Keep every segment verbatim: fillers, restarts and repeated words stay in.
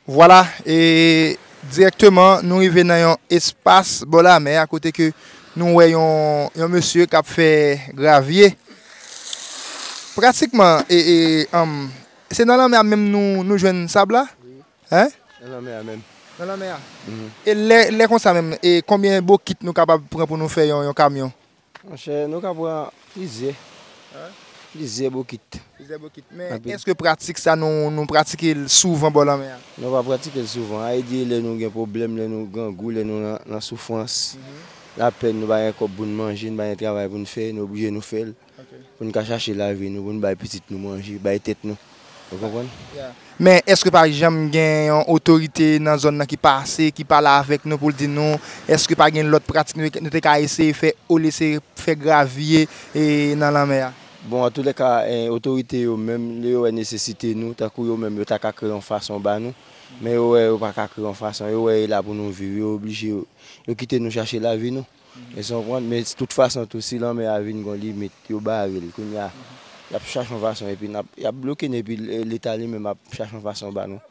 Vwala, e dirèkteman, nou rive nan yon espas bò lamè a, kote ke nou wè yon, yon mesye k ap fè gravye. Pratikman, e, e, anm, se nan lanmè a menm nou, nou jwenn sab la? Wi. Hein? Nan lanmè a menm. Nan lanmè a? Mhm. E lè, lè konsa menm, e konbyen bokit nou kapab pran pou nou fè yon, yon kamyon? Monchè, nou ka pran plizyè. Hein? Plizyè bokit. Plizyè bokit. Men anpil. Èske pratik sa nou, nou pratike l souvan bò lanmè a? Nou pa pratike l souvan. Sa vle di lè nou gen pwoblèm, lè nou grangou, lè nou nan, nan soufrans, mhm, lapèn, nou pa gen kòb pou n manje, nou pa gen travay pou n fè, nou oblije nou fè l. Ok. Pou n ka chache lavi nou, pou n bay pitit nou manje, bay tèt nou. Ou konprann? Yeah. Men èske pa janm gen yon otorite nan zòn nan ki pase, ki pale avèk nou pou l di nou, èske pa gen lòt pratik nou, nou te ka eseye fè olye se fè gravye, e, nan lanmè a? Bon, antoulèka, eh, otorite yo menm, lè yo wè nesesite nou, tankou yo menm, yo ta ka kreye yon fason ba nou. Men yo wè yo pa ka kreye yon fason, yo wè e la pou nou viv, yo oblije, yo, yo kite nou chache lavi nou. Èske w konprann? Men tout fason tou, si lanmè a vin gon limit, yo bare l. Kounye a, y ap chache yon fason, epi n ap, y ap bloke n, epi l-, Leta li menm ap chache yon fason ba nou.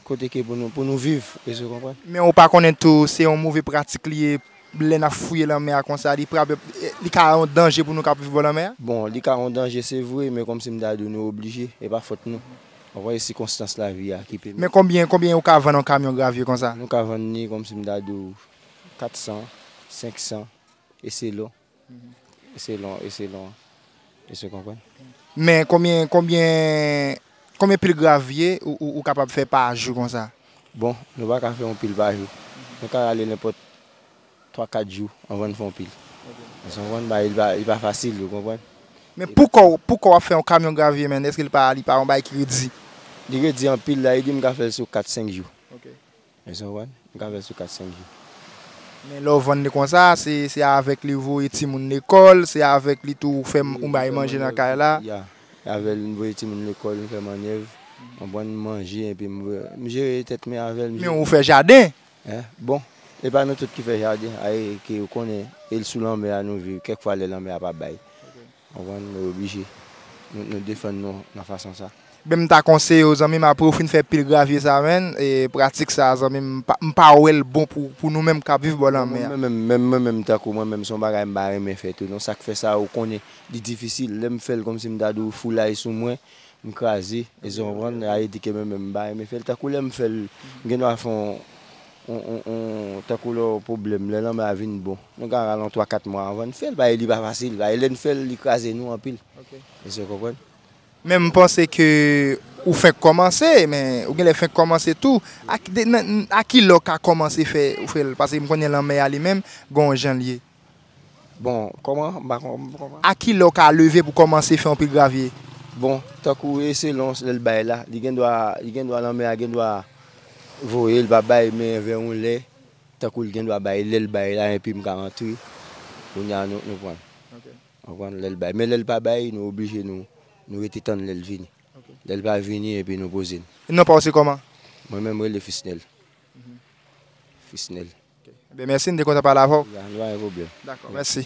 Kote ke pou nou, pou nou viv, èske w konprann? Men ou pa konnen tou, se yon move pratik li ye, lè n ap fouye lanmè a konsa, li pral, li ka yon danje pou nou k ap viv bò lanmè a? Bon, li ka yon danje, se vre, men kòmsi m ta di w, nou oblije, e pa fòt nou. Ou konprann, e sikonstans lavi a ki pèmèt. Men konbyen, konbyen ou ka vann yon kamyon gravye konsa? Nou ka vann li, kòmsi m ta di w, kat san, senk san, e selon. Mhm. E selon, e selon. Èske w konprann? Men konbyen, konbyen, konbyen pil gravye ou, ou, ou kapab fè pa jou konsa? Bon, nou pa ka fè yon pil pa jou. Nou ka rale nenpòt twa, kat jou anvan n fè yon pil. Ok. Èske w konprann? Bagay li pa, li pa fasil, ou konprann? Men poukò, poukò w ap fè yon kamyon gravye, men? Èske li pa, li pa yon bagay ki redi? Li redi anpil la, li di m ka fè l sou kat, senk jou. Ok. Èske w konprann? M ka fè l sou kat, senk jou. Men lè w vann li konsa, se, se avèk li voye timoun lekòl, se avèk li tou fè m-, ou bay manje nan kay la. Ya, avè l, m voye timoun lekòl, m fè mannyèv, m pran manje, epi m, m jere tèt mwen avè l. Men ou fè jaden? Hein? Bon, e pa nou tout ki fè jaden, aye ke ou konnen, e l sou lanmè a nou viv, kèk fwa lè lanmè a pa bay. Ok. Konprann, nou oblije. Nou, nou defann nou nan fason sa. Ben, m ta konseye w, zanmi m, apre w fin fè pil gravye sa, men, e, pratik sa, zanmi m, m pa, m pa wè l bon pou, pou nou menm k ap viv bò lanmè a. Mwen menm, menm mwen menm, tankou mwen menm, se yon bagay m pa renmen fè tou, non. Sa k fè sa, ou konnen, li difisil. Lè m fè l kòmsi m ta di w foulay sou mwen, m kraze, èske w konprann? Sa vle di ke mwen menm, m pa renmen fè l. Tankou lè m fè l, m gen dwa fè yon, yon, yon, yon, tankou lè w pwoblèm, lè lanmè a vin bon, nou ka rale yon twa, kat mwa anvan n fè l, paske li pa fasil, paske lè n fè l, li kraze nou anpil. Ok. Èske w konprann? Men m panse ke ou fenk kòmanse, men ou genlè fenk kòmanse tou. A ki, de, nan, a ki lè w ka kòmanse fè, ou fè l? Paske m konnen lanmè a li menm, gen yon jan l ye. Bon, kòman? M pa kon-, m pa konprann. A ki lè w ka leve pou kòmanse fè yon pil gravye? Bon, tankou e selon lè l bay la, li gen dwa, li gen dwa lanmè a gen dwa voye, l pa bay, men vè yon lè, tankou l gen dwa bay, lè l bay la, epi m ka rantre, kounye a nou, nou pran. Ok. Ou konprann? Lè l bay. Men lè l pa bay, nou oblije nou, nou rete tann lè l vini. Ok. Lè l pa vini, epi nou poze n. Non pa w se kòman? Mwen menm, m rele Fisnel. Mhm. Fisnel. Ok. Enben, mèsi, m te kontan pale avè w. Ya, nou pa gen pwoblèm. Dakò, mèsi.